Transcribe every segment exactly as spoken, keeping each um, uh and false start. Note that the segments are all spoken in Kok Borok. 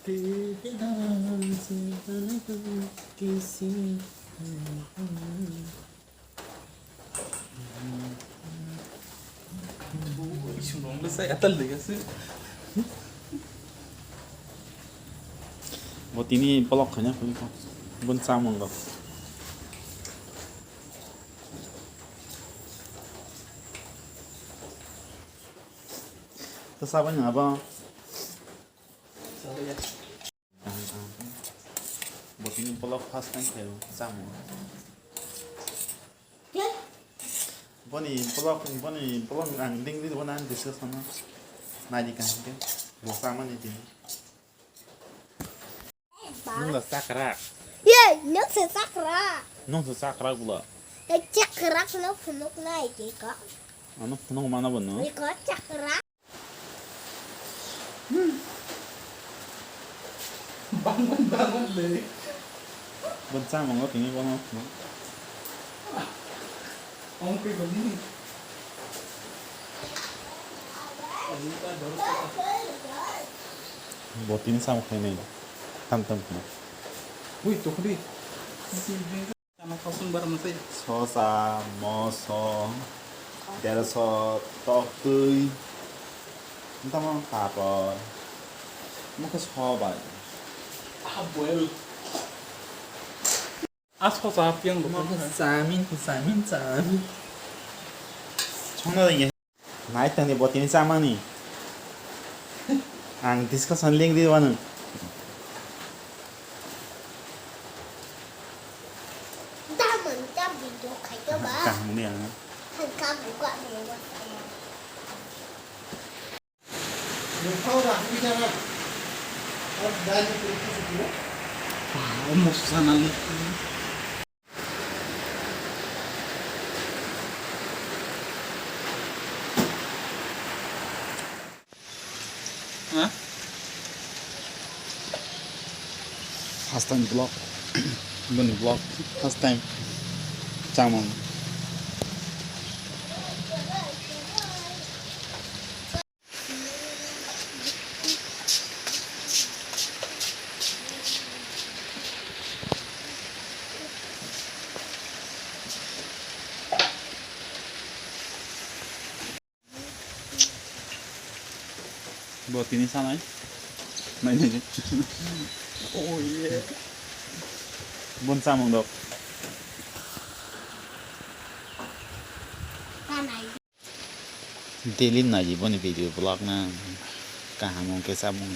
Bo tini block khaina phunukha. Bun chamung rok. To sabani abo. Botini block first time khayo chamung. Boni block, boni block ang ding di, boni ang discuss khama. Naidi kaham khe. Bo samani dini. Nung da chakra. Ye, nung se chakra. Nung se chakra gula. Te chakra no phunuk nai ke ka. Ano phunuk mana bono. Iko chakra. Bangun, bangun le. Bon chamung tini bono. Ong ke bani. Botini samung khainai. Tam tam khna. Ui, to khudi. Chana khosong bar mwsai. Sosa, moso, derso, toktwi, tamo papor, mokhe sobai. Ah, boil. Ah, sosa piang do. Mokhe samin, samin, samin. Chongna lagi. Nai tongdi botini chamani. Ang discussion link di wano. Damon tam video khaito ba. Kaham ni ang. Thangka buka ni wa. Wow, moso sana le. Ha? First time vlog. Boni vlog first time. Chamung. Bo tini sanai. Nai, nai, nai. Oh, yeah. Bon chamung dok. Daily nai boni video vlog na kaham wng khe chamung.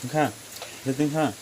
Wngkha, jeti wngkha.